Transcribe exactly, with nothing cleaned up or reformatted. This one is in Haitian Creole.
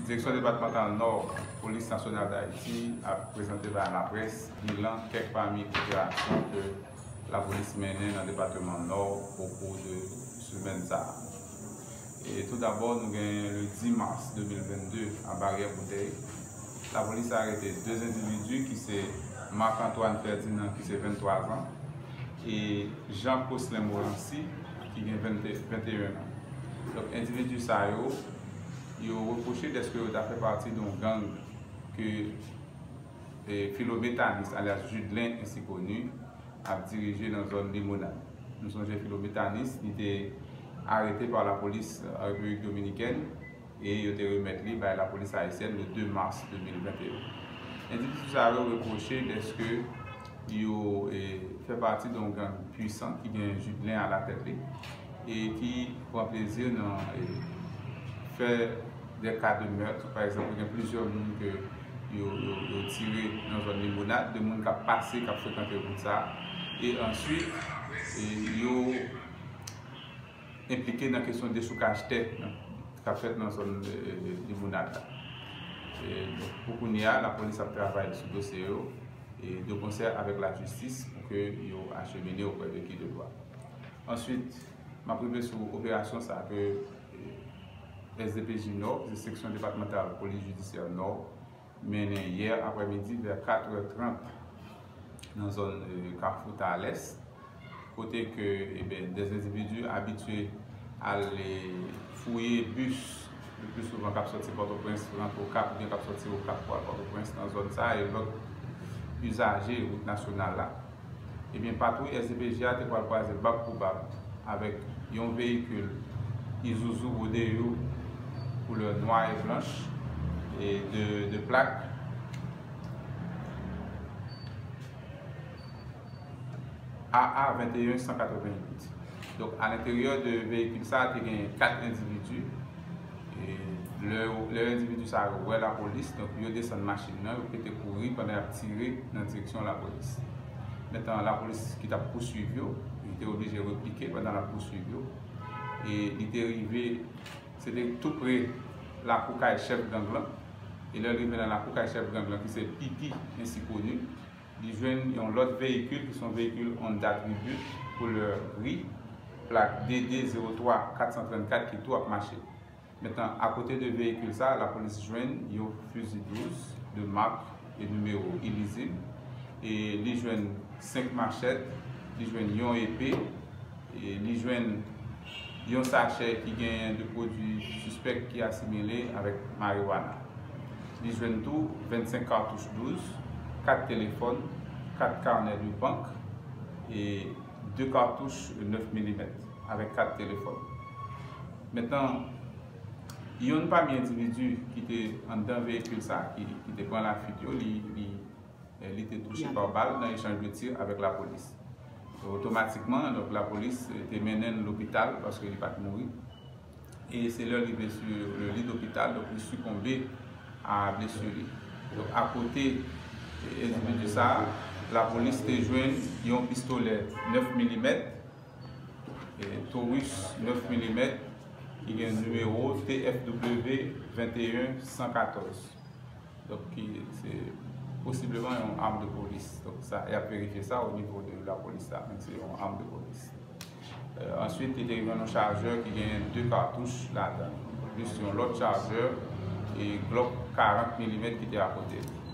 Direksyon Depatmantal Nò Polis Nasyonal d Ayiti ap prezante bay laprès bilan kèk pami operasyon ke lapolis mennen nan depatman Nò o kou de semèn sa a. E tou dabò, nou gen le dis mas de mil vennde a Baryè Boutèy. Lapolis arete de endividi ki se Marc Antoine Ferdinand ki se venntwa zan e Jean Coslin Morancy ki gen vennde, venteyen an. Donk, endividi sa yo, yo repwoche dèske yo ta fè pati de yon gang ke eh, Filometanis, alyas Judelin, ensi koni, ap dirije nan zòn Limonad. Nou sonje Filometanis, li te arete pa lapolis an Repiblik Dominikèn e yo te remèt li bay lapolis ayisyèn le de mas de mil venteyen. Endividi sa yo repwoche dèske yo eh, fè pati de yon gang pwisan ki gen Judelin alatèt li e ki pran plezi nan eh, fè de ka de mèt. Pa egzanp, gen plizyè moun ke yo, yo, yo tire nan zòn Limonad, de moun k ap pase, k ap frekante wout sa a. E answit, e yo enplike nan kesyon dechoukaj tè k ap fèt nan zòn eh, Limonad la. E, donk, pou kounye a, lapolis ap travay sou dosye yo e de konsè avèk lajistis pou ke yo achemine auprès de qui de droit. Answit, m ap rive sou operasyon sa ke eh, S D P J Nò, ki se Seksyon Depatmantal Polis Jidisyè Nò, mennen yè aprèmidi vè katrè trant nan zòn eh, Kafou Talès, kote ke, eben, des endividi abitye al eh, fouye bis, le pli souvan k ap sòti Pòtoprens, rantre Okap, oubyen k ap sòti Okap pou al Pòtoprens nan zòn sa a, e lòt izaje wout nasyonal la. Ebyen, patwouy S D P J a te pral kwaze bab pou bab avèk yon veyikil Isuzu Rodeo koulè nwa e blanch e de, de plak A A venteyen san katrevenn uit. Donk, alenteryè de veyikil sa a, te gen kat endividi. E lè, lè endividi sa yo wè lapolis, donk yo desann machin nan, yo pete kouri pandan y ap tire nan direksyon lapolis. Mentnan, lapolis ki t ap pouswiv yo, li te oblije replike pandan l ap pouswiv yo. E li te rive, se te tou pre lakou kay chèf gang lan. E lè l rive nan lakou kay chèf gang lan, ki se Piti, ensi koni, li jwenn yon lòt veyikil, ki se yon veyikil Honda Tribute, koulè gri, plak D D zewo twa kat san trannkat, ki tou ap mache. Mentnan, akote de veyikil sa, lapolis jwenn yon fizi douz de mak e nimewo ilizib, e li jwenn senk machèt, li jwenn yon epe, e li jwenn yon sachè ki genyen de pwodui sispèk ki asimile avèk mariwana. Li jwenn tou vennsenk katouch douz, kat telefòn, kat kanè de bank e de katouch nèf milimèt avèk kat telefòn. Mentnan, yonn pami endividi ki te anndan veyikil sa a, ki, ki te pran lafuit yo, li, li, eh, li te touche pa bal nan echanj de tir avèk lapolis. Otomatikman, donk, lapolis, eh, te mennen l lopital paske li pa t mouri. E se lè l rive sou le lit d'hôpital, donk, li sikonbe a blesi li. Donk, akote, eh, endividi sa a, lapolis te jwenn yon pistolè nèf milimèt, eh, Taurus nèf milimèt, ki gen nimewo T F W venteyen san katòz. Donk, ki se posibleman yon arm de polis. Donk, sa, y ap verifye sa o nivo de lapolis la, men se yon arm de polis. Eh, answit, li te jwenn yon chajè ki gen de katouch ladan, plis yon lòt chajè e Glock karant milimèt ki te akote li.